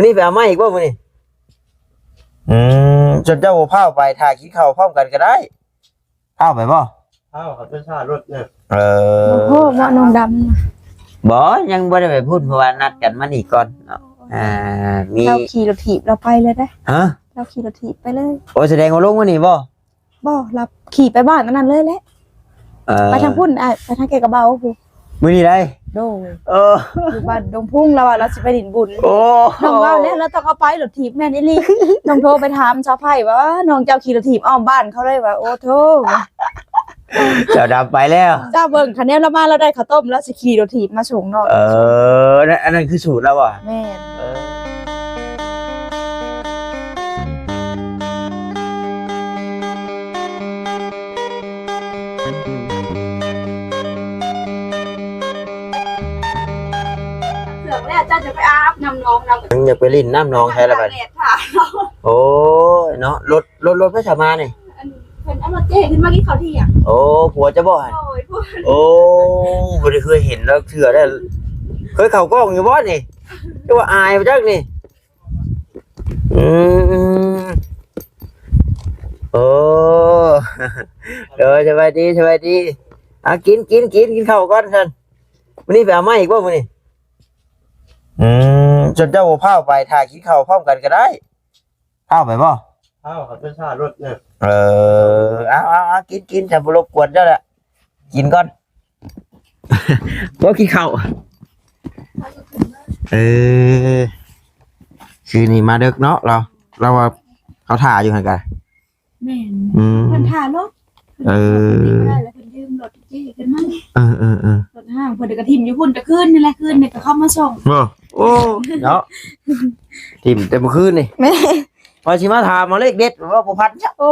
ມື້ນີ້ໄປເອົາມາອີກບໍ່ມື້ນີ້? ອືມ ຈົນເຈົ້າບໍ່ພາວໄປ ຖ້າກິນເຂົ້າພ້ອມກັນກໍໄດ້. ພາວໄປບໍ່? ພາວເຂົາໄປຖ້າລົດນະ. ເອີ ໂອ້ໂຫ ບໍ່ນ້ອງດຳນະ. ບໍ່ ຍັງບໍ່ໄດ້ໄປພຸ້ນ ເພາະວ່ານັດກັນມານີ້ກ່ອນເນາະ. ອ່າ ມີ ລາວຂີ່ລົດຖີບລາວໄປເລີຍເດ້. ຮະ? ລາວຂີ່ລົດຖີບໄປເລີຍ. ໂອ້ ສະແດງວ່າລົງມື້ນີ້ບໍ່? ບໍ່ ລາວຂີ່ໄປບ້ານອັນນັ້ນເລີຍແຫຼະ. ເອີ ໄປທາງພຸ້ນ ອ້າຍ ໄປທາງແກ່ງກະເບົາພຸ້ນ. ມື້ນີ້ໄດ໋? ໂດຍ. ເອີ ຢູ່ບ້ານດົງພຸງ ລາວວ່າລາວຊິໄປຫຼິ້ນບຸນ. ໂອ້ ນ້ອງວ່າແລ້ວ ລາວຕ້ອງເອົາໄປລົດຖີບ ແມ່ນອີ່ຫຼີ. ນ້ອງໂທໄປຖາມຊາວໄພວ່າ ນ້ອງເຈົ້າຂີ່ລົດຖີບອ້ອມບ້ານເຂົາເລີຍວ່າ ໂອ້ໂທ ສາວດຳໄປແລ້ວ. ເຈົ້າເບິ່ງ ຄະແນນລາວມາ ລາວໄດ້ເຂົ້າຕົ້ມ ລາວຊິຂີ່ລົດຖີບມາສົ່ງນ້ອງ. ເອີ ອັນນັ້ນ ອັນນັ້ນຄືສູດລາວຫວາ? ແມ່ນ. ເອີ ເຄື່ອງແລ້ວ ເຈົ້າຈະໄປອາບນ້ຳໜອງນຳ. ຍັງຢາກໄປຫຼິ້ນນ້ຳໜອງໃສລະບັດ? ໂອ້ຍເນາະ ລົດ ລົດ ລົດໃຜສາມານີ້? ອັນ ເພິ່ນເອົາລົດເຈ້ຂຶ້ນມາກິນເຂົ້າທ່ຽງ. ໂອ້ ຜົວເຈົ້າບໍ່ຫັ້ນ? ໂດຍ ຜົວ. ໂອ້ ບໍ່ໄດ້ເຄີຍເຫັນລາວເທື່ອເດ້. ເຄີຍເຂົ້າກ້ອງຢູ່ບໍ່ນີ້? ຄືວ່າອາຍບໍ່ຈັກນີ້. ອືມ ໂອ້ ໂດຍ ສະບາຍດີ ສະບາຍດີ. ອ່າ ກິນ ກິນ ກິນ ກິນເຂົ້າກ່ອນຊັ້ນ. ມື້ນີ້ໄປເອົາມາອີກບໍ່ມື້ນີ້? ອືມ ຈົນເຈົ້າບໍ່ພາວໄປ ຖ້າກິນເຂົ້າພ້ອມກັນກໍໄດ້. ພາວໄປບໍ່? ພາວເຂົາໄປຖ້າລົດນະ. ເອີ ເອົາ ເອົາ ເອົາ ກິນ ກິນ ຈະບໍ່ລົບກວນເຈົ້າລະ. ກິນກ່ອນ ບໍ່ກິນເຂົ້າ. ເອີ ຄືນີ້ມາເດິກເນາະ ລາວ ລາວວ່າເຂົາຖ້າຢູ່ຫັ້ນກະ. ແມ່ນ. ອືມ ເພິ່ນຖ້າລົດ. ເອີ ເພິ່ນຢືມລົດເຈ້ຂຶ້ນມາ. ເອີໆໆ ລົດຫ້າງເພິ່ນກະຖິ້ມຢູ່ພຸ້ນ ແຕ່ຄືນນີ້ແຫຼະ ຄືນນີ້ກະເຂົາມາສົ່ງ. ບໍ່ ໂອ້ ເນາະ ຖິ້ມແຕ່ມື້ຄືນນີ້. ແມ່ນ. ວ່າຊິມາຖາມເອົາເລກເດັດ ວ່າບໍ່ພັນ. ໂອ້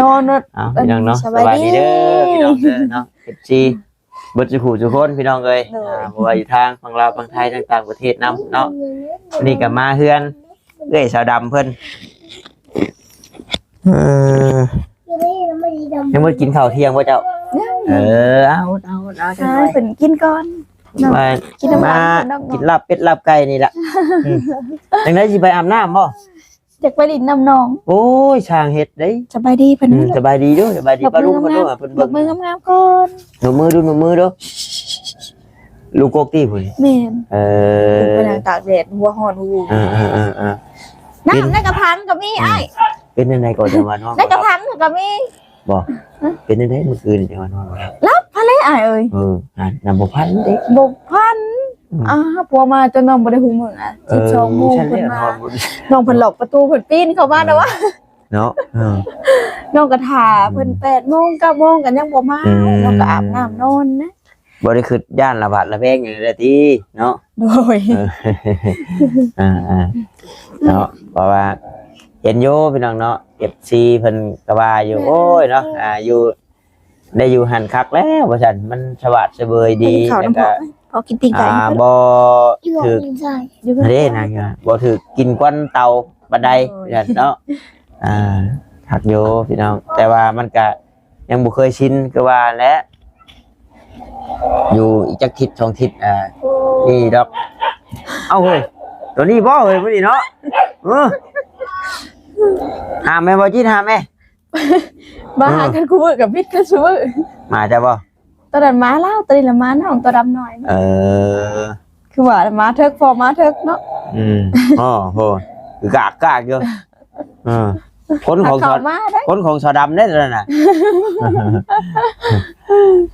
ນອນເນາະ. ເອົາ ພີ່ນ້ອງເນາະ ສະບາຍດີເດີ ພີ່ນ້ອງເດີເນາະ ເອັຟຊີ ເບິດສູ່ຜູ້ສູ່ຄົນ ພີ່ນ້ອງເອີຍ. ໂດຍ. ອ່າ ບໍ່ວ່າຢູ່ທາງຝັ່ງລາວ ຝັ່ງໄທ ທາງຕ່າງປະເທດນຳເນາະ. ມື້ນີ້ກໍມາເຮືອນເອື້ອຍສາວດຳເພິ່ນ. ເອີ ຍັງບໍ່ໄດ້ກິນເຂົ້າທ່ຽງບໍ່ເຈົ້າ? ຍັງ. ເອີ ເອົາ ເອົາ ເອົາ ໃຫ້ເພິ່ນກິນກ່ອນເນາະ. ມາ ກິນນຳກັນ ມາກິນລາບເປັດລາບໄກ່ນີ້ລະ. ອືມ ຈັ່ງໃດຊິໄປອາບນ້ຳບໍ່? ຢາກໄປຫຼິ້ນນ້ຳໜອງ. ໂອ້ຍ ຊ່າງເຮັດເດ້. ສະບາຍດີເພິ່ນ. ອືມ ສະບາຍດີເດີ ສະບາຍດີປ້າລຸງເພິ່ນເດີ. ເພິ່ນເບິ່ງ ຍົກມືງາມໆກ່ອນ. ຍົກມືດູ ຍົກມືດູ. ລູກກົກຕິຜູ້ນີ້? ແມ່ນ. ເອີ ເພິ່ນໄປນັ່ງຕາກແດດ ຫົວຮ້ອນຫູ. ເອີໆໆໆ ນ້ຳໃນກະຖັງກໍມີອ້າຍ. ເປັນຈັ່ງໃດກໍຈະວ່ານອນ ໃນກະຖັງກໍມີ. ບໍ່ ເປັນຈັ່ງໃດມື້ຄືນຈັ່ງວ່ານອນບໍ່ຫຼັບ? ຫຼັບຫັ້ນແຫຼະອ້າຍເອີຍ. ເອີ ນອນບໍ່ພັນເດ້. ບໍ່ພັນ. ອືມ ອ່າ ຜົວມາຈົນນອນບໍ່ໄດ້ຮູ້ມື້ອ່ະ. ເອີ ສິບສອງໂມງເພິ່ນມາ. ນ້ອງເພິ່ນລັອກປະຕູ ເພິ່ນປີນເຂົ້າມາແລ້ວວະ ເນາະ. ເອີ ນ້ອງກໍຖ້າເພິ່ນ ອືມ ແປດໂມງ ເກົ້າໂມງກໍຍັງບໍ່ມາ. ອືມ ນ້ອງກໍອາບນ້ຳນອນນະ. ບໍ່ໄດ້ຄິດຢ້ານລະຫວາດລະແວງຫຍັງໃດຕິເນາະ. ໂດຍ. ເອີ ອ່າໆ ເນາະ ເພາະວ່າເຫັນຢູ່ພີ່ນ້ອງເນາະ ເອັຟຊີ ເພິ່ນກໍວ່າຢູ່. ແມ່ນ. ໂອ້ຍເນາະ ອ່າ ຢູ່ ໄດ້ຢູ່ຫັ້ນຄັກແລ້ວວ່າຊັ້ນ ມັນສະຫວາດສະເບີຍດີ. ກິນເຂົ້ານຳພໍ່ ແລ້ວກໍ ເອົາກິນຕີນໄກ່ ອ່າ ບໍ່ຖືກ ເດ້ນາງ ບໍ່ຖືກກິ່ນຄວັນເຕົາປານໃດ. ໂອ້ຍ ວ່າຊັ້ນເນາະ. ອ່າ ຄັກຢູ່ພີ່ນ້ອງ ແຕ່ວ່າມັນກະຍັງບໍ່ເຄີຍຊິນ ຄືວ່າແຫຼະ ຢູ່ອີກຈັກທິດສອງທິດ ອ່າ ນີ້ດອກ. ເອົ້າ ເຮີ້ຍ ໂຕນີ້ບໍ່ເຮີ້ຍ ມື້ນີ້ເນາະ. ເອີ ຫ້າມແມ່ ບໍ່ຈິດ ຫ້າມແມ່. ມາຫາກັນ ເອີ ຄູ່ມື້ກັບບິດກັນຊຸມື້. ມາເຈົ້າບໍ່? ຕອນນັ້ນມາລາວ ຕອນນີ້ລະມານ້ອງຕົວດຳນ້ອຍ. ເອີ ຄືວ່າມາເຖິກ ພໍມາເຖິກເນາະ. ອືມ ໂອ້ໂຫ ຄືກາກກາກຢູ່. ເອີ ຄົນຂອງ ເຂົ້າມາເດ້ ຄົນຂອງສາວດຳເດ້ຕອນນັ້ນນະ.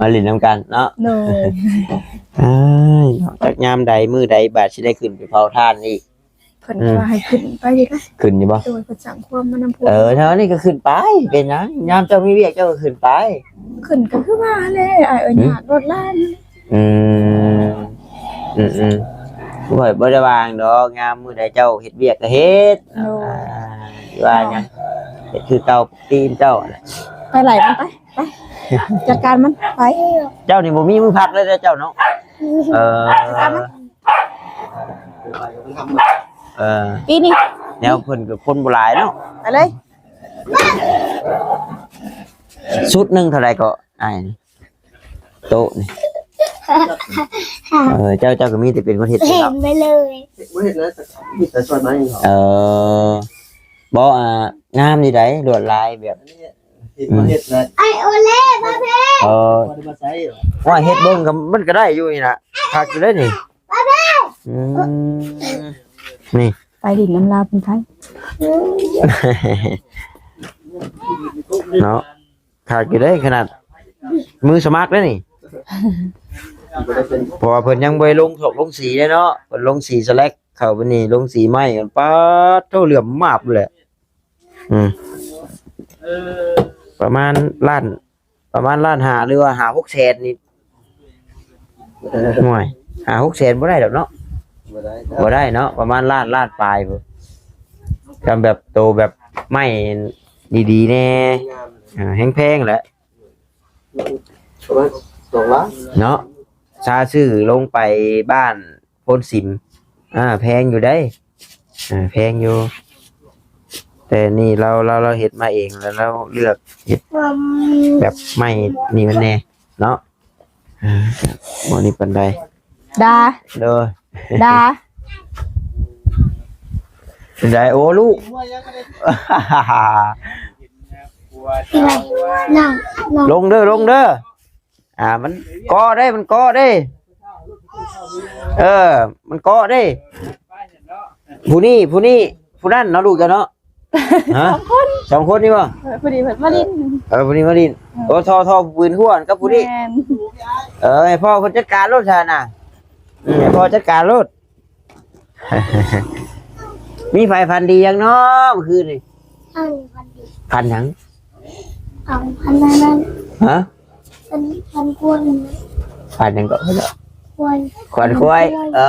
ມາຫຼິ້ນນຳກັນເນາະ. ໂດຍ. ເອີຍ ຈັກຍາມໃດມື້ໃດບາດຊິໄດ້ຂຶ້ນໄປເຜົາຖ່ານອີກ. ເພິ່ນ ອືມ ວ່າໃຫ້ຂຶ້ນໄປຢູ່ເດ້. ຂຶ້ນຢູ່ບໍ່? ໂດຍ ເພິ່ນສັ່ງຄວາມມານຳພວກ. ເອີ ແຖວນີ້ກໍຂຶ້ນໄປ ເປັນຫຍັງ? ຍາມເຈົ້າມີວຽກເຈົ້າກໍຂຶ້ນໄປ. ຂຶ້ນກໍຄືວ່າແຫຼະ ອ້າຍເອີຍ. ຫືມ? ຍາກລົດລາ. ອືມ ອືມໆ ຂ້ອຍບໍ່ໄດ້ວ່າຫຍັງດອກ ຍາມມື້ໃດເຈົ້າເຮັດວຽກກໍເຮັດ. ໂດຍ. ອ່າ ວ່າຫຍັງ ເຮັດຄືເກົ່າ ຕິເຈົ້າ. ໄປໄລ່ມັນໄປ ໄປ ຈັດການມັນໄປ. ເຈົ້ານີ້ບໍ່ມີມື້ພັກເລີຍເດ້ເຈົ້າເນາະ. ເອີ ຈັດການມັນ. ເອີ ປີນີ້ແນວເພິ່ນກໍຄົນບໍ່ຫຼາຍເນາະ. ໄປເລີຍ. ຊຸດໜຶ່ງເທົ່າໃດກໍອ້າຍ? ໂຕະນີ້ ເອີ ເຈົ້າ ເຈົ້າກໍມີແຕ່ເປັນຄົນເຮັດເອງເນາະ ເຮັດໄປເລີຍ ບໍ່ເຮັດແລ້ວ ມີແຕ່ຊ່ອຍໄມ້ເນາະ ເອີ ບໍ່ ອ່າ ງາມດີໃດ໋ ລວດລາຍແບບ ເຮັດ ເຮັດແລ້ວ ໄອໂອເລ່ ມາເພ ເອີ ບໍ່ໄດ້ມາໃຊ້ຫວາ ວ່າເຮັດເບິ່ງກໍ ມັນກໍໄດ້ຢູ່ນີ້ນະ ຄັກຢູ່ເດ້ນີ້ ມາເພ ອືມ ນີ້ ໄປດິນນຳລາວເພິ່ນໄທ ເນາະ ຄັກຢູ່ເດ້ ຂະໜາດມືສະໝັກເດ້ນີ້ ເພາະວ່າເພິ່ນຍັງບໍ່ໄດ້ລົງສອກລົງສີເດ້ເນາະ ເພິ່ນລົງສີສະແລັກເຂົ້າໄປນີ້ ລົງສີໄມ້ກັນ ປາດໂທ້ ເຫຼື້ອມມາບແຫຼະ ອືມ ປະມານລ້ານ ປະມານລ້ານຫ້າ ຫຼືວ່າຫ້າຫົກແສນນີ້ ໂອ້ຍ ຫ້າຫົກແສນບໍ່ໄດ້ດອກເນາະ ບໍ່ໄດ້ ບໍ່ໄດ້ເນາະ ປະມານລ້ານ ລ້ານປາຍພຸ້ນ ກະແບບໂຕແບບໄມ້ດີໆແດ່ ງາມ ອ່າ ແຮງແພງແຫຼະ ປະມານສອງລ້ານເນາະ ຊາຊື້ລົງໄປບ້ານ ໂພນສິມ ອ່າ ແພງຢູ່ເດ້ ອ່າ ແພງຢູ່ ແຕ່ນີ້ລາວ ລາວ ລາວເຮັດມາເອງ ແລ້ວລາວເລືອກເຮັດແບບໄມ້ນີ້ມັນແດ່ເນາະ ອ່າ ບໍ່ນີ້ປານໃດ ດາ ໂດຍ ດາ ເປັນໃດ ໂອ້ ລູກ ນ້ອງ ນ້ອງ ລົງເດີ ລົງເດີ ອ່າ ມັນເກາະເດ້ ມັນເກາະເດ້ ເອີ ມັນເກາະເດ້ ຜູ້ນີ້ ຜູ້ນີ້ ຜູ້ນັ້ນເນາະ ລູກເຈົ້າເນາະ ຮະ ສອງຄົນ ສອງຄົນນີ້ບໍ່ ເອີ ພໍດີເພິ່ນມາຫຼິ້ນ ເອີ ຜູ້ນີ້ມາຫຼິ້ນ ເອີ ໂອ້ ທໍ່ ທໍ່ ປືນຫົວກັບຜູ້ນີ້ ແມ່ນ ເອີ ໃຫ້ພໍ່ເພິ່ນຈັດການໂລດຊະນະ ອືມ ໃຫ້ພໍ່ຈັດການໂລດ ມີໃຜຝັນດີຫຍັງເນາະມື້ຄືນນີ້? ຝັນດີ ຝັນຫຍັງ? ເອົາ ຝັນນັ້ນ ຮະ? ຝັນ ຝັນຄວາຍ ຝັນຫຍັງເກາະ? ຄວາຍ ຝັນຄວາຍ ຄວາຍ ເອີ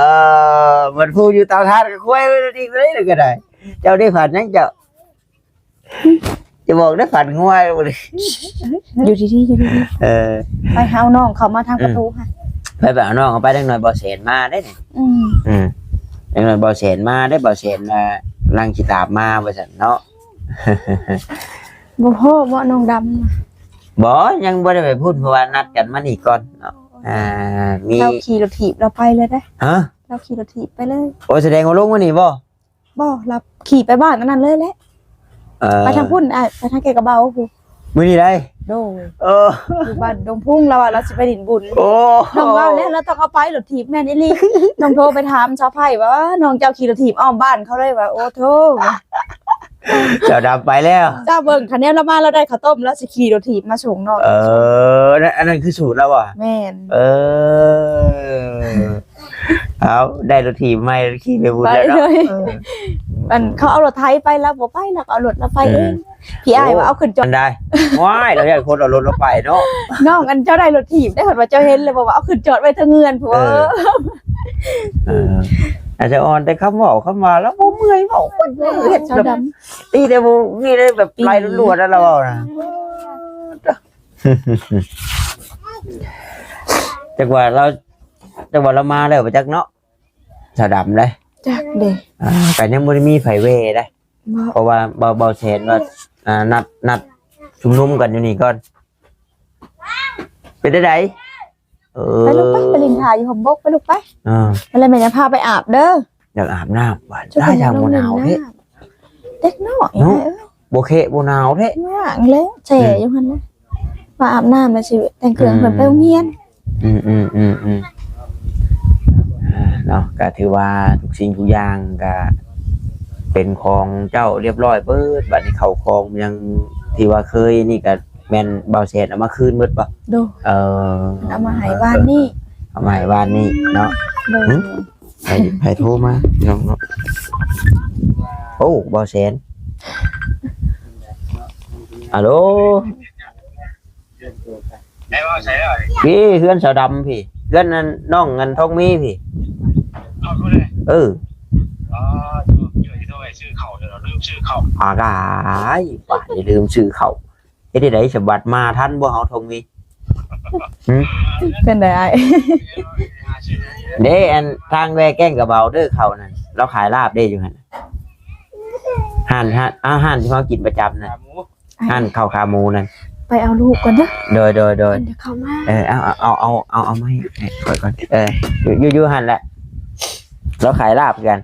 ມັນຜູ້ຢູ່ເຕົາຖ່ານກັບຄວາຍອີກເລີຍກໍໄດ້ ເຈົ້າໄດ້ຝັນຫຍັງເຈົ້າ? ຢ່າບອກເດີ ຝັນງົວ ຢູ່ດີໆ ຢູ່ດີໆ ເອີ ໄປເອົານ້ອງເຂົ້າມາທາງປະຕູຫັ້ນ ໄປ ໄປເອົານ້ອງເຂົ້າໄປ ຈັກໜ່ອຍບໍ່ແສນມາເດ້ນີ້ ອືມ ອືມ ຈັກໜ່ອຍບໍ່ແສນມາເດ້ ບໍ່ແສນ ອ່າ ລັງຊິຕາມມາວ່າຊັ້ນເນາະ ບໍ່ພໍ້ບໍ່ ນ້ອງດຳ ບໍ່ ຍັງບໍ່ໄດ້ໄປພຸ້ນ ເພາະວ່ານັດກັນມານີ້ກ່ອນເນາະ ອ່າ ມີ ລາວຂີ່ລົດຖີບລາວໄປເລີຍເດ້ ຮະ ລາວຂີ່ລົດຖີບໄປເລີຍ ໂອ້ ສະແດງວ່າລົງມື້ນີ້ບໍ່? ບໍ່ ລາວຂີ່ໄປບ້ານອັນນັ້ນເລີຍແຫຼະ ເອີ ໄປທາງພຸ້ນ ອ້າຍ ໄປທາງແກ່ກະເບົາພຸ້ນ ມື້ນີ້ໃດ໋ ໂດຍ ເອີ ຢູ່ບ້ານດົງພຸງ ລາວວ່າລາວຊິໄປຫຼິ້ນບຸນ ໂອ້ ນ້ອງວ່າແລ້ວ ລາວຕ້ອງເອົາໄປລົດຖີບ ແມ່ນອີ່ຫຼີ ນ້ອງໂທໄປຖາມສາວໄພວ່າ ນ້ອງເຈົ້າຂີ່ລົດຖີບອ້ອມບ້ານເຂົາເລີຍວ່າ ໂອ້ໂທ້ ສາວດຳໄປແລ້ວ ເຈົ້າເບິ່ງ ຄັນແນວລາວມາ ລາວໄດ້ເຂົ້າຕົ້ມ ລາວຊິຂີ່ລົດຖີບມາສົ່ງນ້ອງ ເອີ ອັນນັ້ນຄືສູດລາວບໍ່? ແມ່ນ ເອີ ເອົາ ໄດ້ລົດຖີບໃໝ່ ຂີ່ໄປບຸນແລ້ວເນາະ ເອີ ອັນເຂົາເອົາລົດໄຖໄປ ລາວບໍ່ໄປ ລາວກໍເອົາລົດລາວໄປເອງ ເອີ ພີ່ອ້າຍວ່າເອົາຂຶ້ນຈອດ ໄດ້ ວ້າຍ ລາວຢ້ານຄົນເອົາລົດລາວໄປເນາະ ນ້ອງ ອັນເຈົ້າໄດ້ລົດຖີບໄດ້ ເພິ່ນວ່າເຈົ້າເຫັນແລ້ວ ບອກວ່າເອົາຂຶ້ນຈອດໄວ້ເທິງເຮືອນພຸ້ນ ເອີ ເອີ ອາດຈະອ່ອນແຕ່ຄຳເວົ້າຄຳວ່າ ລາວບໍ່ເມື່ອຍເວົ້າ ເຮັດແບບ ຕີແຕ່ບໍ່ມີໄດ້ແບບໄລ່ລວດ ລາວເວົ້ານະ ຈັກວ່າລາວ ຈັກວ່າລາວມາແລ້ວບໍ່ຈັກເນາະ ສາວດຳເດ້ ຈັກເດ້ ອ່າ ກໍຍັງບໍ່ໄດ້ມີໃຜແວ່ໄດ້ ເພາະວ່າເບົາ ເບົາແສນວ່າ ອ່າ ນັດ ນັດຊຸມນຸມກັນຢູ່ນີ້ກ່ອນ ເປັນຈັ່ງໃດ? ເອີ ໄປລູກໄປ ໄປຫຼິ້ນທ່າຢູ່ຫົ່ມບົກ ໄປລູກໄປ ເອີ ໄປແລ້ວແມ່ຈະພາໄປອາບເດີ ຢາກອາບນ້ຳວ່າ ໄດ້ທາງບໍ່ໜາວເດ້ ເດັກນ້ອຍເນາະ ບໍ່ແຄະບໍ່ໜາວແທ້ ວ່າງແລ້ວແຊ່ຢູ່ຫັ້ນແຫຼະ ວ່າອາບນ້ຳແລ້ວຊິແຕ່ງເຄື່ອງເພິ່ນໄປໂຮງຮຽນ ອືມ ອືມ ອືມ ອືມ ອ່າ ເນາະ ກະຖືວ່າທຸກສິ່ງທຸກຢ່າງກະເປັນຂອງເຈົ້າຮຽບຮ້ອຍເບີດ ບັດນີ້ເຂົ້າຂອງຫຍັງທີ່ວ່າເຄີຍນີ້ກະແມ່ນບ່າວແສນເອົາມາຄືນເບິດບໍ່? ໂດຍ ເອີ ເອົາມາໃຫ້ວານນີ້ ເອົາມາໃຫ້ວານນີ້ເນາະ ໂດຍ ຫຶ? ໃຜ ໃຜໂທມາພີ່ນ້ອງເນາະ ໂອ້ ບ່າວແສນ ອາໂລ ໄດ້ເວົ້າໃສ່ແລ້ວ ພີ້ ເຮືອນສາວດຳພີ້ ເຮືອນອັນນ້ອງອັນທອງມີພີ້ ເຂົ້າຢູ່ເດ້ ເອີ ອໍ ຢູ່ ຢູ່ທີ່ໂທໄປຊື້ເຂົ້າ ເດີ ລືມຊື້ເຂົ້າ ອາກາຍ ປາດນີ້ລືມຊື້ເຂົ້າ ເຮັດຈັ່ງໃດສະບັດມາທັນບໍ່ເຮົາທອງມີ ຫຶ? ເປັນໃດອ້າຍ ເດ້ ອັນທາງແວ່ແກ້ງກະເບົາເດີ ເຂົ້ານັ້ນ ລາວຂາຍລາບເດ້ຢູ່ຫັ້ນ ຮ້ານ ຮ້ານ ອ້າວ ຮ້ານທີ່ເຮົາກິນປະຈຳນັ້ນ ຂາໝູ ຮ້ານເຂົ້າຂາໝູນັ້ນ ໄປເອົາລູກກ່ອນເດີ. ໂດຍ ໂດຍ ໂດຍ ເພິ່ນຈະເຂົ້າມາ. ເອີ ເອົາ ເອົາ ເອົາ ເອົາ ເອົາມາໃຫ້ ໃຫ້ຂ້ອຍກ່ອນ. ເອີ ຢູ່ ຢູ່ ຢູ່ຫັ້ນແຫຼະ ລາວຂາຍລາບຄືກັນ.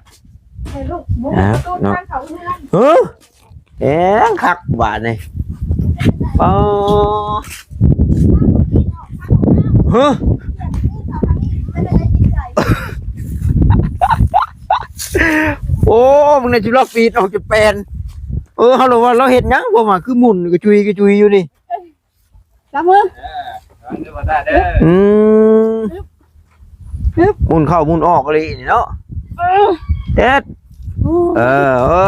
ໃຫ້ລູກບຸກ ເອົ້າ ປະຕູ ເນາະ ທາງເຂົ້າເຮືອນ. ເອີ ເອີ ຄັກບາດນີ້. ອໍ ຮະ ໂອ້ ມຶງໃນຊິລັອກປີດອອກຈະແປນ. ເອີ ເຮົາລະວ່າລາວເຮັດຫຍັງ ພວກມາຄືໝຸ່ນກະຈຸຍກະຈຸຍຢູ່ນີ້. ຈັບມື ເອີ ລະວັງເດີ ບໍ່ຕາເດີ. ອືມ ຮຶບ ໝຸ່ນເຂົ້າໝຸ່ນອອກອີ່ຫຼີນີ້ເນາະ. ເອີ ເຮັດ ໂອ້ ເອີ ເອີ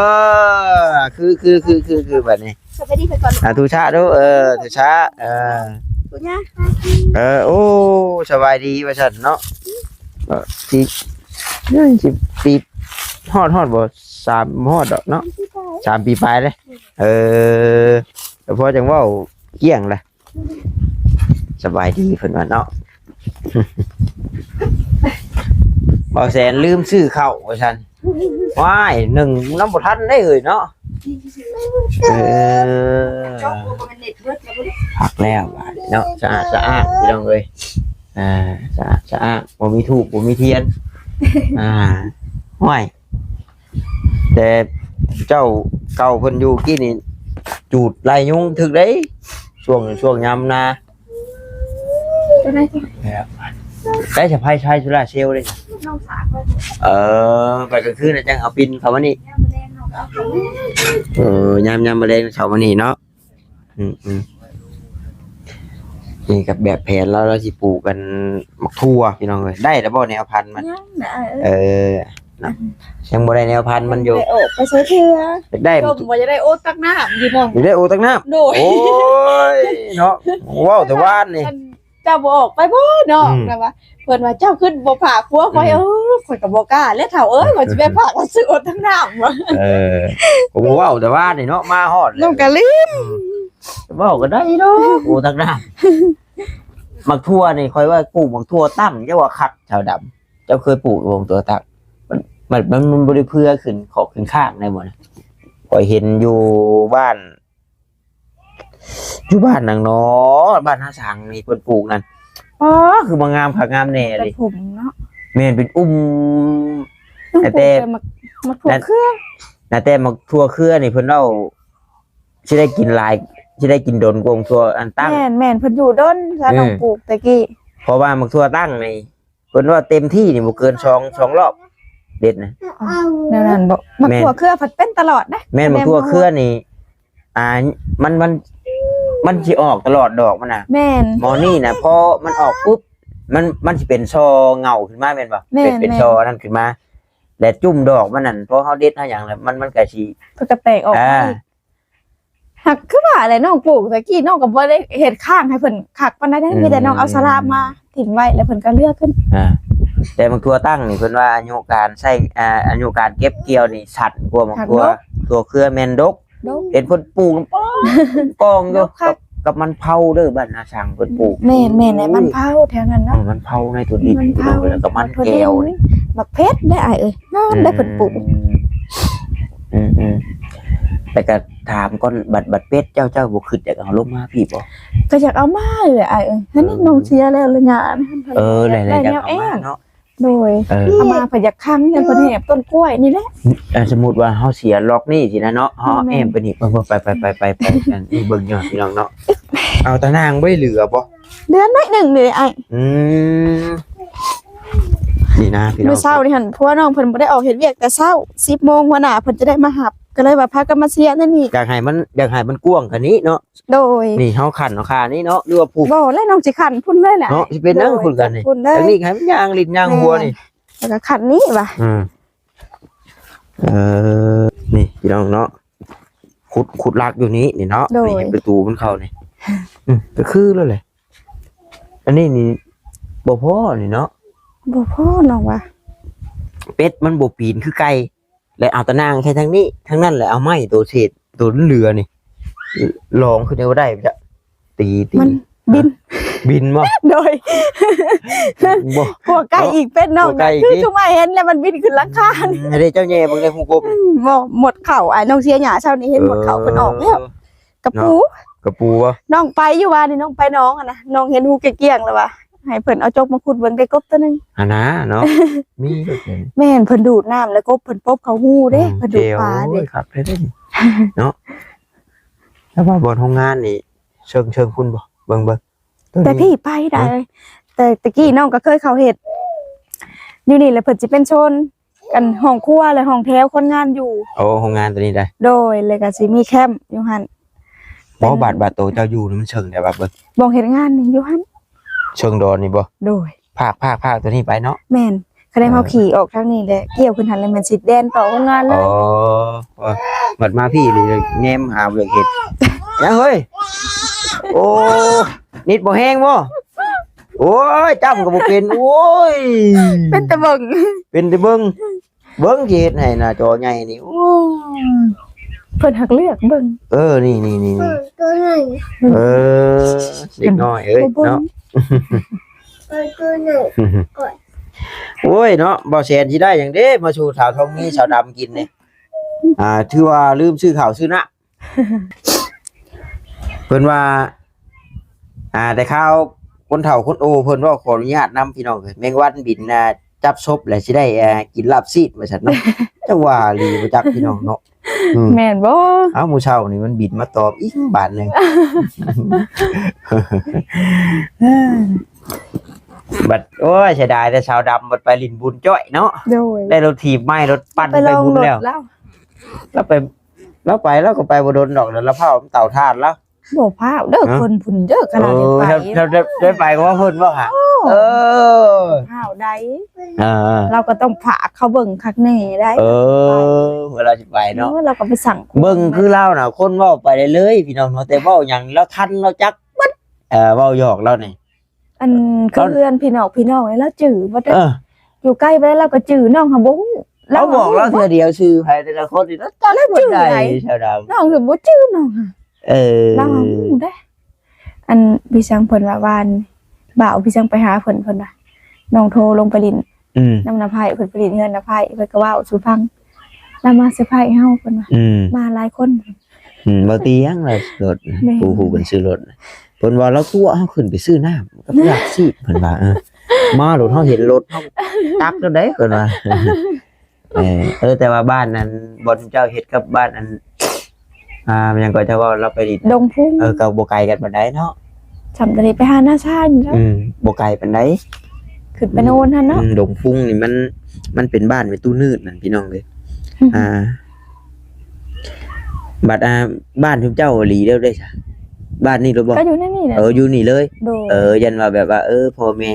ຄື ຄື ຄື ຄື ຄືບາດນີ້. ສະບາຍດີເພິ່ນກ່ອນ. ອ່າ ທຸຊາດູ ເອີ ທຸຊາ ເອີ ທຸຍາ ເອີ ໂອ້ ສະບາຍດີວ່າຊັ້ນເນາະ. ເອີ ຊິ ຊິປີ ຮອດ ຮອດບໍ່ ສາມ ຮອດດອກເນາະ ສາມປີປາຍເດ້. ເອີ ແຕ່ພໍຈັ່ງເວົ້າກ້ຽງລະ. ສະບາຍດີເພິ່ນວ່າເນາະ. ບ່າວແສນລືມຊື້ເຂົ້າວ່າຊັ້ນ. ວ້າຍ ໜຶ່ງນຳບໍ່ທັນໄດ້ເອີຍເນາະ. ເອີ ພັກແລ້ວບາດນີ້ເນາະ ສະອາດສະອ້າງພີ່ນ້ອງເອີຍ. ອ່າ ສະອາດສະອ້າງ ບໍ່ມີທູບບໍ່ມີທຽນ. ອ່າ ຫ້ວຍ ແຕ່ເຈົ້າເກົ່າເພິ່ນຢູ່ກີ້ນີ້ ຈູດໄລ່ຍຸງຖືກເດ້ ຊ່ວງ ຊ່ວງຍາມນາ. ໄດ້ສະໄພໃຊ້ໂຊລາເຊວເດ້. ນ້ອງສາວ ເອີ ໄປກາງຄືນນະ ຈັ່ງເອົາປິ່ນເຂົ້າມານີ້. ເອີ ຍາມ ຍາມມື້ແລງເຂົ້າມານີ້ເນາະ. ອືມໆ ນີ້ກໍແບບແຜນລາວ ລາວຊິປູກອັນໝາກຖົ່ວພີ່ນ້ອງເອີຍ. ໄດ້ແລ້ວບໍ່ແນວພັນມັນ? ຍັງນະ ເອີ ເອີ ນະ ຍັງບໍ່ໄດ້ແນວພັນມັນຢູ່. ໄດ້ອອກໄປໃສເທື່ອ ຢາກໄດ້ ກໍບໍ່ຢາກໄດ້ໂອຕັກນ້ຳຢູ່ເນາະ. ຢາກໄດ້ໂອຕັກນ້ຳ. ໂດຍ ໂອ້ຍເນາະ ເວົ້າແຕ່ວານນີ້ ອັນ ເຈົ້າບໍ່ອອກໄປບໍ່ເນາະ. ອືມ ແບບວ່າເພິ່ນວ່າ ເຈົ້າຄືບໍ່ຝາກຜົວຂ້ອຍ. ອືມ ເອີ ຂ້ອຍກໍບໍ່ກ້າແຫຼະເຖົ້າເອີຍ ວ່າຊິໄປຝາກລາວຊື້ໂອຕັກນ້ຳ. ເອີ ກໍບໍ່ເວົ້າແຕ່ວານນີ້ເນາະ ມາຮອດແລ້ວ ນ້ອງກະລືມ. ອືມ ເວົ້າກໍໄດ້ເນາະ ໂອຕັກນ້ຳ. ໝາກຖົ່ວນີ້ ຂ້ອຍວ່າປູກໝາກຖົ່ວຕັ້ງ ຢ່າວ່າຄັກ ຊາວດຳ. ເຈົ້າເຄີຍປູກບໍ່ ໝາກຖົ່ວຕັ້ງ? ມັນ ມັນ ມັນ ມັນບໍ່ໄດ້ເຜື່ອຂຶ້ນຂອກຂຶ້ນຂ້າງໄດ້ບໍ່ນະ? ຂ້ອຍເຫັນຢູ່ບ້ານ ຢູ່ບ້ານຫຍັງນໍ ບ້ານທ່າສັງນີ້ ເພິ່ນປູກນັ້ນ ອໍ ຄືມາງາມຄັກງາມແນ່ເດ. ຕັດຜົມເນາະ. ແມ່ນ ເປັນອຸ່ມ. ແຕ່ ແຕ່ ແຕ່ໝາກ ໝາກຖົ່ວເຄືອ ນະ ແຕ່ໝາກຖົ່ວເຄືອນີ້ ເພິ່ນເວົ້າຊິໄດ້ກິນຫຼາຍ ຊິໄດ້ກິນດົນກວ່າໝາກຖົ່ວອັນຕັ້ງ. ແມ່ນໆ ເພິ່ນຢູ່ດົນ ຊາວໜອງ ອືມ ປູກແຕ່ກີ້. ເພາະວ່າໝາກຖົ່ວຕັ້ງນີ້ ເພິ່ນວ່າເຕັມທີ່ນີ້ບໍ່ເກີນສອງ ສອງລອບເດັດນະ. ອໍ ແນວນັ້ນບໍ? ໝາກຖົ່ວເຄືອພັດເປັນຕະຫຼອດນະ. ແມ່ນ ໝາກຖົ່ວເຄືອນີ້ ອ່າ ມັນ ມັນ ມັນຊິອອກຕະຫຼອດດອກມັນນະ. ແມ່ນ ໝໍນີ້ນະ ພໍມັນອອກປຸບ ມັນ ມັນຊິເປັນຊໍເຫງົ້າຂຶ້ນມາແມ່ນບໍ່? ແມ່ນ ເປັນ ເປັນຊໍອັນນັ້ນຂຶ້ນມາ ແລະຈຸ້ມດອກມັນນັ້ນ ພໍເຮົາເດັດເຮົາຫຍັງແລ້ວ ມັນ ມັນກໍຊິ ເພິ່ນກໍແຕກອອກ ອ່າ ອີກ. ຫາກຄືວ່າແຫຼະ ນ້ອງປູກແຕ່ກີ້ ນ້ອງກໍບໍ່ໄດ້ເຮັດຂ້າງໃຫ້ເພິ່ນຄັກປານໃດເດ້. ອືມ ມີແຕ່ນ້ອງເອົາສະລາບມາຖິ້ມໄວ້ ແລ້ວເພິ່ນກໍເລືອກຂຶ້ນ. ອ່າ ແຕ່ໝາກຖົ່ວຕັ້ງນີ້ ເພິ່ນວ່າອາຍຸການໃຊ້ ອ່າ ອາຍຸການເກັບກ່ຽວນີ້ສັ້ນກວ່າໝາກຖົ່ວ ຖົ່ວເຄືອແມ່ນດົກ. ດົກ ເຫັນເພິ່ນປູກກອງຢູ່ ກັບ ກັບມັນເຜົາເດີ ບ້ານນາສັງເພິ່ນປູກ. ແມ່ນໆ ແຫຼະ ມັນເຜົາແຖວນັ້ນເນາະ. ເອີ ມັນເຜົາໃນຕົວດິນ ມັນເຜົາ ແລ້ວກໍມັນແກ້ວນີ້ ບັກເຜັດເດ້ອ້າຍເອີຍ ງາມເດ້ເພິ່ນປູກ. ອືມໆ ແລ້ວກໍຖາມກ່ອນ ບັດ ບັດເປັດເຈົ້າ ເຈົ້າບໍ່ຄິດຢາກເອົາລົງມາພີ້ບໍ່? ກໍຢາກເອົາມາແຫຼະອ້າຍເອີຍ. ຫັ້ນ ເອີ ນ້ອງເສຍແລ້ວລະຍາ ເອີ ແລ້ວ ແລ້ວຢາກເອົາມາເນາະ. ໂດຍ ເອີ ເອົາມາເພິ່ນຢາກຂັງ ເພິ່ນແຫບຕົ້ນກ້ວຍນີ້ແຫຼະ. ເອີ ສົມມຸດວ່າເຮົາເສຍລັອກນີ້ຊິນະເນາະ ເຮົາແອມໄປນີ້ ເບິ່ງ ເບິ່ງ ໄປ ໄປ ໄປ ໄປ ເບິ່ງ ເບິ່ງ ພີ່ນ້ອງເນາະ. ເອົາຕາໜ່າງບໍ່ໄດ້ເຫຼືອບໍ່? ເຫຼືອໜ້ອຍໜຶ່ງເດອ້າຍ. ອືມ ນີ້ນະພີ່ນ້ອງ ມື້ເຊົ້ານີ້ຫັ້ນ ຜົວນ້ອງເພິ່ນບໍ່ໄດ້ອອກເຮັດວຽກແຕ່ເຊົ້າ ສິບໂມງ ຫົວໜ້າເພິ່ນຈະໄດ້ມາຮັບ ກໍເລີຍວ່າພາກັນມາເສຍໃນນີ້. ຢາກໃຫ້ມັນ ຢາກໃຫ້ມັນກວ້າງກວ່ານີ້ເນາະ. ໂດຍ ນີ້ເຮົາຂັນເອົາຄານີ້ເນາະ ຫຼືວ່າຜູກ? ບໍ່ແລ້ວ ນ້ອງຊິຂັນພຸ້ນເລີຍແຫຼະ. ເນາະ ຊິເປັນຫຍັງພຸ້ນກັນນີ້ ພຸ້ນເລີຍ ທາງນີ້ໃຫ້ມັນຍ່າງຫຼິ້ນຍ່າງຫົວນີ້ ແລ້ວກໍຂັນນີ້ວ່າ. ອືມ ເອີ ນີ້ພີ່ນ້ອງເນາະ ຂຸດ ຂຸດຫຼັກຢູ່ນີ້ ນີ້ເນາະ. ໂດຍ ນີ້ເຮັດປະຕູມັນເຂົ້ານີ້. ອືມ ກໍຄືແລ້ວແຫຼະ. ອັນນີ້ນີ້ບໍ່ພໍນີ້ເນາະ ບໍ່ພໍນ້ອງວ່າ. ເປັດມັນບໍ່ປີນຄືໄກ່ ແລະເອົາຕາໜ່າງໃສ່ທາງນີ້ ທາງນັ້ນແຫຼະ ເອົາໄມ້ໂຕເສດ ໂຕເຫຼືອນີ້ ລອງຂຶ້ນໄດ້ບໍ່ໄດ້ຈະ ຕີ ຕີ ມັນບິນ ບິນບໍ່? ໂດຍ ບໍ່ ກົວໄກ່ອີກ ເປັດນ້ອງ ກົວໄກ່ອີກ ຄື ຄືມາເຫັນແລ້ວມັນບິນຂຶ້ນຫຼັງຄາ. ອືມ ໃຫ້ເຈົ້າແຍ່ເບິ່ງໃນຫູກົບ. ອືມ ບໍ່ ໝົດເຂົ້າ ອ້າຍນ້ອງເສຍຫຍ້າເຊົ້ານີ້ ເຫັນໝົດເຂົ້າເພິ່ນອອກແລ້ວ. ເອີ ກະປູ ເນາະ ກະປູບໍ່? ນ້ອງໄປຢູ່ວານນີ້ ນ້ອງໄປໜອງຫັ້ນນະ ນ້ອງເຫັນຮູກ້ຽງໆ ແລ້ວວ່າໃຫ້ເພິ່ນເອົາຈົກມາຂຸດເບິ່ງ ໄດ້ກົບໂຕໜຶ່ງ ຫັ້ນນະເນາະ. ມີຢູ່ເພິ່ນ ແມ່ນ ເພິ່ນດູດນ້ຳແລ້ວກົບເພິ່ນປົບເຂົ້າຮູເດ້. ອືມ ເພິ່ນດູດປາເດ້. ໂອ້ຍ ຄັກແທ້ເດ້ນີ້ເນາະ. ແຕ່ວ່າບ່ອນໂຮງງານນີ້ ເຊີງ ເຊີງພຸ້ນບໍ່? ເບິ່ງ ເບິ່ງ ແຕ່ພີ້ໄປໄດ້ ແຕ່ຕະກີ້ນ້ອງກໍເຄີຍເຂົ້າເຮັດຢູ່ນີ້ແຫຼະ. ເພິ່ນຊິເປັນໂຊນ ອັນຫ້ອງຄົວ ແລະ ຫ້ອງແຖວຄົນງານຢູ່. ໂອ້ ໂຮງງານໂຕນີ້ໄດ໋. ໂດຍ ແລ້ວກໍຊິມີແຄມຢູ່ຫັ້ນ. ບໍ່ ບາດ ບາດໂຕເຈົ້າຢູ່ນີ້ມັນເຊີງໃດ໋ ບາດເບິ່ງ ບ່ອນເຮັດງານນີ້ຢູ່ຫັ້ນ ເຊີງດອນນີ້ບໍ່? ໂດຍ ພາກ ພາກ ພາກໂຕນີ້ໄປເນາະ. ແມ່ນ ຄັນໄດ້ເຮົາຂີ່ອອກທາງນີ້ແຫຼະ ກ່ຽວຂຶ້ນຫັ້ນແລ້ວແມ່ນຊິແລ່ນຕໍ່ໂຮງງານເລີຍ. ອໍ ບັດມາພີ້ນີ້ແນມຫາບໍ່ຢາກເຮັດຫຍັງເຮີ້ຍ. ໂອ້ ນິດບໍ່ແຮງບໍ່? ໂອ້ຍ ຈ້ຳກໍບໍ່ເປັນ. ໂອ້ຍ ເປັນແຕ່ເບິ່ງ ເປັນແຕ່ເບິ່ງ. ເບິ່ງຊິເຮັດໃຫ້ໜ້າຈໍໃຫຍ່ນີ້. ໂອ້ຍ ເພິ່ນຮັກເລືອກເບິ່ງ. ເອີ ນີ້ໆໆ ເອີ ໂຕໃຫຍ່ ເອີ ເດັກນ້ອຍເອີຍເນາະ. ເອີ ໂຕໃຫຍ່ ໂອ້ຍເນາະ ບໍ່ແສນຊິໄດ້ຫຍັງເດ້ ມາສູ່ສາວທອງມີ ສາວດຳກິນນີ້. ອ່າ ຖືວ່າລືມຊື້ເຂົ້າຊື້ນ້ຳ. ເພິ່ນວ່າ ອ່າ ແຕ່ຂ່າວຄົນເຖົ້າຄົນໂອເພິ່ນເວົ້າ ຂໍອະນຸຍາດນຳພີ່ນ້ອງເອີຍ ແມງວັນບິນ ອ່າ ຈັບສົບແລ້ວຊິໄດ້ ອ່າ ກິນລາບຊີ້ນວ່າຊັ້ນເນາະ. ຈັກວ່າອີ່ຫຼີບໍ່ຈັກພີ່ນ້ອງເນາະ. ອືມ ແມ່ນບໍ່? ເອົ້າ ມື້ເຊົ້ານີ້ມັນບິນມາຕອບອີກບາດໜຶ່ງ. ບັດ ໂອ້ຍ ເສຍດາຍແຕ່ສາວດຳ ບັດໄປຫຼິ້ນບຸນຈ້ອຍເນາະ. ໂດຍ ໄດ້ລົດຖີບໃໝ່ ລົດປັ່ນໄປບຸນແລ້ວ. ລາວໄປ ລາວໄປ ລາວກໍໄປບໍ່ດົນດອກ ແລ້ວລາວເຜົາເຕົາຖ່ານລາວ. ບໍ່ພ້າວເດີ ຮະ? ຄົນພຸ້ນເດີ ຂະໜາດໄດ້ໄປ ເອີ ໄດ້ ໄດ້ ໄດ້ໄປກໍວ່າເພິ່ນບໍ່ຫາ. ໂອ້ ເອີ ພ້າວໃດ. ເອີ ລາວກໍຕ້ອງຝາກເຂົາເບິ່ງຄັກແນ່ໄດ໋. ເອີ ເວລາຊິໄປເນາະ ເອີ ລາວກໍໄປສັ່ງ ເບິ່ງຄືລາວນະ ຄົນເວົ້າໄປໄດ້ເລີຍພີ່ນ້ອງເນາະ ແຕ່ເວົ້າຫຍັງລາວທັນ ລາວຈັກເບິດ. ເອີ ເວົ້າຫຍອກລາວນີ້ ອັນ ຄືເຮືອນພີ່ນ້ອງ ພີ່ນ້ອງນີ້ລາວຈື່ເບິດເດ້. ເອີ ຢູ່ໃກ້ບໍ່ໄດ້ລາວກໍຈື່ ນ້ອງຫາບໍ່ຮູ້. ເຮົາບອກລາວເທື່ອດຽວຊື່ໃຜແຕ່ລະຄົນນີ້ລາວຈັກເບິດໄດ໋. ຊາວດຳ ນ້ອງຄືບໍ່ຈື່ນ້ອງຫາ. ເອີ ລາວຫາຮູ້ເດ້. ອັນ ພີ່ຊ່າງເພິ່ນວ່າ ວານບ່າວພີ່ຊ່າງໄປຫາເພິ່ນ ເພິ່ນວ່າ ນ້ອງໂທລົງໄປຫຼິ້ນ ອືມ ນຳນ້າໄພ້ ເພິ່ນໄປຫຼິ້ນເຮືອນນ້າໄພ້ ເພິ່ນກໍເວົ້າສູ່ຟັງ ລາວມາເຊີໄພເຮົາ ເພິ່ນວ່າ ອືມ ມາຫຼາຍຄົນ. ອືມ ບໍ່ຕຽງລະລົດ ແມ່ນ ຜູ້ ຜູ້ເພິ່ນຊື້ລົດ ເພິ່ນວ່າລາວຕົວະເຮົາຂຶ້ນໄປຊື້ນ້ຳກັບຢາກຊີບ ເພິ່ນວ່າ ເອີ ມາໂລດ ເຮົາເຫັນລົດເຮົາຕັກໂລດໃດ ເພິ່ນວ່າ. ເອີ ເອີ ແຕ່ວ່າບ້ານນັ້ນ ບ່ອນເຈົ້າເຮັດກັບບ້ານອັນ ອ່າ ຫຍັງກໍເຈົ້າເວົ້າ ລາວໄປດິນ ດົງພຸງ ເອີ ກໍບໍ່ໄກກັນປານໃດເນາະ ຊ່ຳຕະຫຼິດໄປຫານາຊາຍນີ້ແຫຼະ. ອືມ ບໍ່ໄກປານໃດ ຂຶ້ນໄປໂນນຫັ້ນເນາະ. ອືມ ດົງພຸງນີ້ມັນ ມັນເປັນບ້ານແມ່ຕູ້ນືດນັ້ນ ພີ່ນ້ອງເອີຍ. ອືມ ອ່າ ບັດ ອ່າ ບ້ານຊຸມເຈົ້າອີ່ຫຼີເດີ ບ້ານນີ້ໂລດບໍ່? ກໍຢູ່ໃນນີ້ແຫຼະ. ເອີ ຢູ່ນີ້ເລີຍ. ໂດຍ ເອີ ຢ້ານວ່າແບບວ່າ ເອີ ພໍ່ແມ່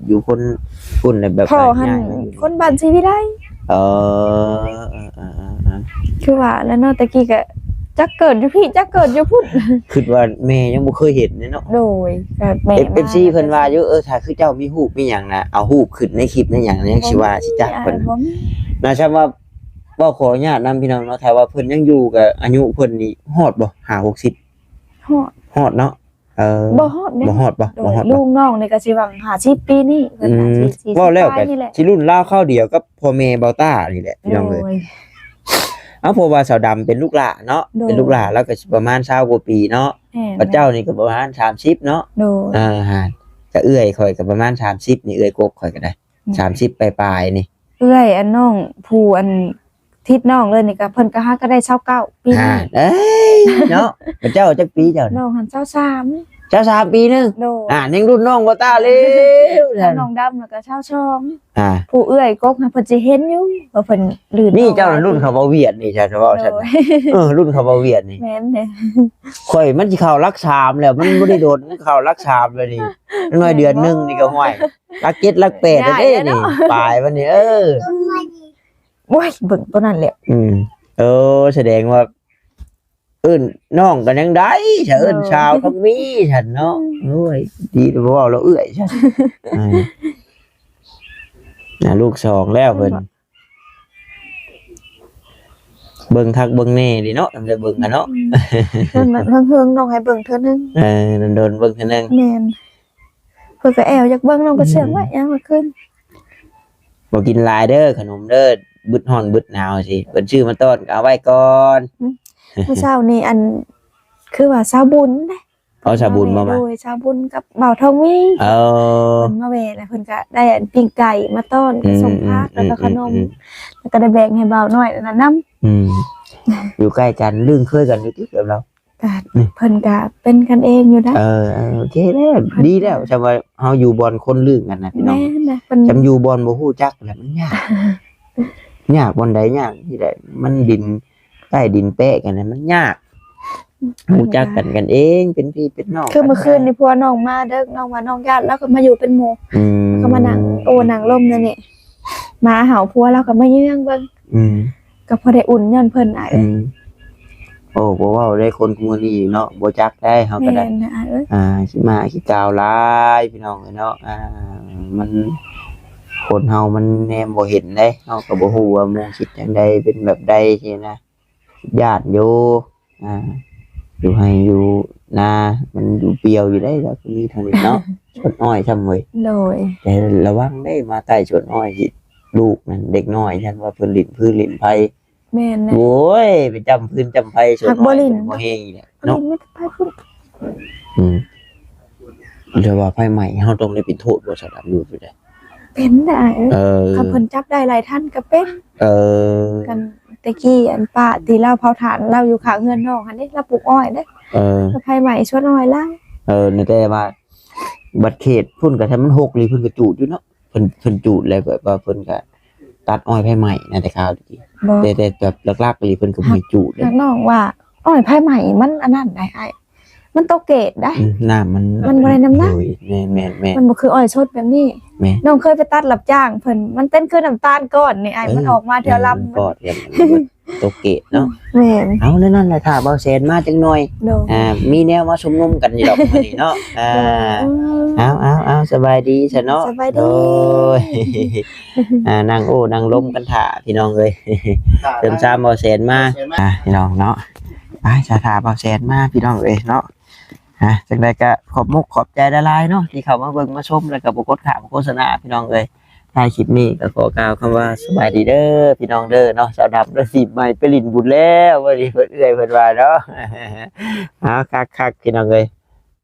ຢູ່ຄົນພຸ້ນແບບ ພໍ່ຫັ້ນ ຍ້າຍມາຢູ່ ຄົນບ້ານສີວິໄລ. ເອີ ເອີ ຄືວ່າແຫຼະເນາະ ແຕ່ກີ້ກໍຈັກເກີດຢູ່ພີ້ ຈັກເກີດຢູ່ພຸ້ນ ຄິດວ່າແມ່ຍັງບໍ່ເຄີຍເຫັນເດ້ເນາະ. ໂດຍ ກໍແມ່ ເອັຟ ເອັຟຊີ ເພິ່ນວ່າຢູ່ ເອີ ຖ້າຄືເຈົ້າມີຮູບມີຫຍັງນະ ເອົາຮູບຂຶ້ນໃນຄລິບໃນຫຍັງ ຍັງຊິວ່າຊິຈັກເພິ່ນ ບໍ່ມີ ນະ. ຊ້ຳວ່າ ເວົ້າຂໍອະນຸຍາດນຳ ພີ່ນ້ອງເນາະ ຖ້າວ່າເພິ່ນຍັງຢູ່ກໍອາຍຸເພິ່ນນີ້ຮອດບໍ່ ຫ້າຫົກສິບ? ຮອດ ຮອດເນາະ. ເອີ ບໍ່ຮອດເດ້ ບໍ່ຮອດບໍ່? ໂດຍ ບໍ່ຮອດບໍ່? ລູກນ້ອງນີ້ກໍຊິຫວັງຫ້າສິບປີນີ້ ເພິ່ນ ອືມ ຫ້າສິບ ສີ່ສິບ ເວົ້າແລ້ວກໍ ປາຍນີ້ແຫຼະ ຊິລຸ້ນລາວຄາວດຽວກັບພໍ່ແມ່ເບົາຕ້ານີ້ແຫຼະ ພີ່ນ້ອງເອີຍ. ໂດຍ ເອົາ ເພາະວ່າສາວດຳເປັນລູກຫຼ້າເນາະ. ໂດຍ ເປັນລູກຫຼ້າ ລາວກໍຊິປະມານຊາວກວ່າປີເນາະ. ແມ່ນ ບັດເຈົ້ານີ້ກໍປະມານສາມສິບເນາະ. ໂດຍ ອ່າ ຫາ ກໍເອື້ອຍຂ້ອຍກໍປະມານສາມສິບນີ້ ເອື້ອຍກົກຂ້ອຍກໍໄດ້ ອືມ ສາມສິບປາຍໆນີ້. ເອື້ອຍອັນນ້ອງຜູ້ອັນທິດນ້ອງເລີຍນີ້ກໍ ເພິ່ນກໍຫາກໍໄດ້ຊາວເກົ້າປີນີ້. ເອີຍເນາະ ເຈົ້າຈັກປີເຈົ້າ? ນ້ອງຫັ້ນຊາວສາມ. ຊາວສາມປີໜຶ່ງ. ໂດຍ ອ່າ ຍັງລຸ້ນນ້ອງບໍ່ຕາເລີຍ ນ້ອງດຳແລ້ວກໍຊາວສອງ. ອ່າ ຜູ້ເອື້ອຍກົກຫັ້ນເພິ່ນຊິເຫັນຢູ່ວ່າເພິ່ນລື່ນ. ນີ້ເຈົ້າລຸ້ນເຂົາເວົ້າຫວຽດນີ້ ຊະເວົ້າຊັ້ນ. ໂດຍ ເອີ ລຸ້ນເຂົາເວົ້າຫວຽດນີ້. ແມ່ນເດ້ ຂ້ອຍມັນຊິເຂົ້າຫຼັກສາມແລ້ວ ມັນບໍ່ໄດ້ດົນ ເຂົ້າຫຼັກສາມແລ້ວນີ້ ນ້ອຍເດືອນໜຶ່ງນີ້ກໍ ໂອ້ຍ ຫຼັກເຈັດຫຼັກແປດແລ້ວເດ້ນີ້ ປາຍມັນນີ້. ເອີ ໂອ້ຍ ເບິ່ງໂຕນັ້ນແຫຼະ. ອືມ ເອີ ສະແດງວ່າເອີ້ນນ້ອງກໍຍັງໄດ້ ສະເອີ້ນສາວກໍມີຊັ້ນເນາະ. ໂອ້ຍ ດີແລ້ວບໍ່ເວົ້າລະເອື້ອຍຊັ້ນ. ອ່າ ລູກສອງແລ້ວເພິ່ນ ເບິ່ງຄັກເບິ່ງແນ່ເດເນາະ ຕ້ອງໄດ້ເບິ່ງກັນເນາະ. ອືມ ເຮືອງນັ້ນເຮືອງເຮືອງ ນ້ອງໃຫ້ເບິ່ງເທື່ອໜຶ່ງ. ເອີ ດົນໆເບິ່ງເທື່ອໜຶ່ງ. ແມ່ນ ເພິ່ນກໍແອວຢາກເບິ່ງ ນ້ອງກໍເຊື່ອງໄວ້ ອືມ ຍາມມື້ຄືນ. ບໍ່ກິນຫຼາຍເດີຂະໜົມເດີ ບຶດຮ້ອນບຶດໜາວຊີ້ ເພິ່ນຊື້ມາຕ້ອນກໍເອົາໄວ້ກ່ອນ. ອືມ ມື້ເຊົ້ານີ້ ອັນ ຄືວ່າຊາວບຸນເດ້. ເອົາຊາວບຸນມາ ໂດຍ ຊາວບຸນກັບບ່າວທອງມີ ເອີ ເພິ່ນມາແວ່ ແລ້ວເພິ່ນກະໄດ້ອັນປີ້ງໄກ່ມາຕ້ອນ ອືມ ກັບສົ້ມຜັກ ອືມ ແລ້ວກະຂະໜົມ ອືມ ແລ້ວກະໄດ້ແບ່ງໃຫ້ບ່າວນ້ອຍອັນນັ້ນນຳ ອືມ ຢູ່ໃກ້ກັນ ລຶ້ງເຄີຍກັນຢູ່ຕິກັບລາວ ກະ ອືມ ເພິ່ນກະເປັນກັນເອງຢູ່ນະ ເອີ ເອີ ໂອເຄແລ້ວ ເພິ່ນ ດີແລ້ວ ຊ່ຳວ່າເຮົາຢູ່ບ່ອນຄົນລຶ້ງກັນນະພີ່ນ້ອງ ແມ່ນນະ ເພິ່ນ ຊ່ຳຢູ່ບ່ອນບໍ່ຮູ້ຈັກແລ້ວມັນຍາກ ຍາກບ່ອນໃດຍາກທີ່ໃດ ມັນດິນ ໃຕ້ດິນແປະກັນນະ ມັນຍາກ ຮູ້ຈັກກັນກັນເອງ ເປັນພີ່ເປັນນ້ອງ ຄືມື້ຄືນນີ້ ກັນໄດ້ ຜົວນ້ອງມາເດີ ນ້ອງວ່ານ້ອງຢ້ານ ລາວກໍມາຢູ່ເປັນໝູ່ ອືມ ກໍມານັ່ງໂອ້ນັ່ງລົມແນວນີ້ ໝາເຫົ່າ ຜົວລາວກໍມາເຍືອງເບິ່ງ ອືມ ກໍພໍໄດ້ອຸ່ນຍ້ອນເພິ່ນ ອ້າຍເອີຍ ອືມ ໂອ້ ບໍ່ເວົ້າໄດ້ ຄົນມື້ນີ້ເນາະ ບໍ່ຈັກໄດ້ ເຮົາກໍໄດ້ ແມ່ນນະ ອ້າຍເອີຍ ອ່າ ຂີ້ໝາຂີ້ກາວຫຼາຍ ພີ່ນ້ອງເອີຍເນາະ ອ່າ ມັນ ຄົນເຮົາມັນແນມບໍ່ເຫັນເດ້ ເຮົາກໍບໍ່ຮູ້ວ່າໝູ່ຄິດຈັ່ງໃດ ເປັນແບບໃດຊີ້ນະ ຢ້ານຢູ່ ອ່າ ຢູ່ໄຮ່ຢູ່ນາ ມັນຢູ່ປ່ຽວຢູ່ໃດ໋ ລະກໍມີເທົ່ານີ້ເນາະ ສວນອ້ອຍຊ່ຳເວີຍ ໂດຍ ແຕ່ລະວັງເດ້ ມາໃກ້ສວນອ້ອຍ ລູກນັ້ນ ເດັກນ້ອຍ ຢ້ານວ່າເພິ່ນຫຼິ້ນຟືນຫຼິ້ນໄຟ ແມ່ນແຫຼະ ໂອ້ຍ ໄປຈ້ຳຟືນຈ້ຳໄຟ ສວນອ້ອຍ ບໍ່ແຮງອີກແຫຼະເນາະ ໄຟພຸ້ນ ອືມ ຫຼືວ່າໄຟໄໝ້ ເຮົາຕ້ອງໄດ້ເປັນໂທດບໍ່ ສາວດຳ ຢູ່ໄດ້ ເປັນໄດ໋ອ້າຍເອີຍ ເອີ ຄັນເພິ່ນຈັບໄດ້ຫຼາຍທ່ານກໍເປັນ ເອີ ກັນແຕ່ກີ້ ອັນປ້າທີ່ລາວເຜົາຖ່ານ ລາວຢູ່ຂ້າງເຮືອນນ້ອງຫັ້ນເດ້ ລາວປູກອ້ອຍເດ້ ເອີ ກໍໄຟໄໝ້ສວນອ້ອຍລາວ ເອີ ແຕ່ວ່າບັດເຂດພຸ້ນກໍຖ້າມັນຮົກອີ່ຫຼີ ເພິ່ນກໍຈູດຢູ່ເນາະ ເພິ່ນ ເພິ່ນຈູດແລ້ວ ແບບວ່າເພິ່ນກໍຕັດອ້ອຍໄຟໄໝ້ນະ ແຕ່ຄາວ ບໍ່ ແຕ່ ແຕ່ແບບຫຼັກໆອີ່ຫຼີ ເພິ່ນກໍບໍ່ໃຫ້ຈູດເດ້ ຫາກນ້ອງວ່າອ້ອຍໄຟໄໝ້ມັນອັນນັ້ນໄດ໋ອ້າຍ ມັນຕົກເກດໄດ໋ ອືມ ນ້ຳມັນ ມັນບໍ່ໄດ້ນ້ຳໜັກ ໂດຍ ແມ່ນໆໆ ມັນບໍ່ຄືອ້ອຍສົດແບບນີ້ ແມ່ນ ນ້ອງເຄີຍໄປຕັດຮັບຈ້າງເພິ່ນ ມັນເປັນຄືນ້ຳຕານກ້ອນນີ້ອ້າຍ ເອີ ມັນອອກມາແຖວລຳ ມັນປອດກັນ ຕົກເກດເນາະ ແມ່ນ ເອົາ ແນວນັ້ນແຫຼະ ຖ້າບ່າວແສນມາຈັກໜ່ອຍ ໂດຍ ອ່າ ມີແນວມາຊຸມນຸມກັນຢູ່ດອກມື້ນີ້ເນາະ ອ່າ ໂດຍ ເອົາໆໆ ສະບາຍດີຊະເນາະ ສະບາຍດີ ໂດຍ ອ່າ ນັ່ງໂອ້ນັ່ງລົມກັນຖ້າ ພີ່ນ້ອງເອີຍ ຖ້າ ເຕີມຊາມບ່າວແສນມາ ບ່າວແສນມາ ອ່າ ພີ່ນ້ອງເນາະ ໄປ ຖ້າບ່າວແສນມາ ພີ່ນ້ອງເອີຍເນາະ ອ່າ ຈັ່ງໃດກໍຂອບມຸກຂອບໃຈຫຼາຍໆເນາະ ທີ່ເຂົ້າມາເບິ່ງມາຊົມ ແລ້ວກໍບໍ່ກົດຂ້າມໂຄສະນາ ພີ່ນ້ອງເອີຍ ທ້າຍຄລິບນີ້ກໍຂໍກ່າວຄຳວ່າສະບາຍດີເດີ ພີ່ນ້ອງເດີເນາະ ສາວດຳໄດ້ສີບໃໝ່ໄປຫຼິ້ນບຸນແລ້ວ ມື້ນີ້ເພິ່ນເອື້ອຍເພິ່ນວ່າເນາະ ເອົາ ຄັກໆ ພີ່ນ້ອງເອີຍ.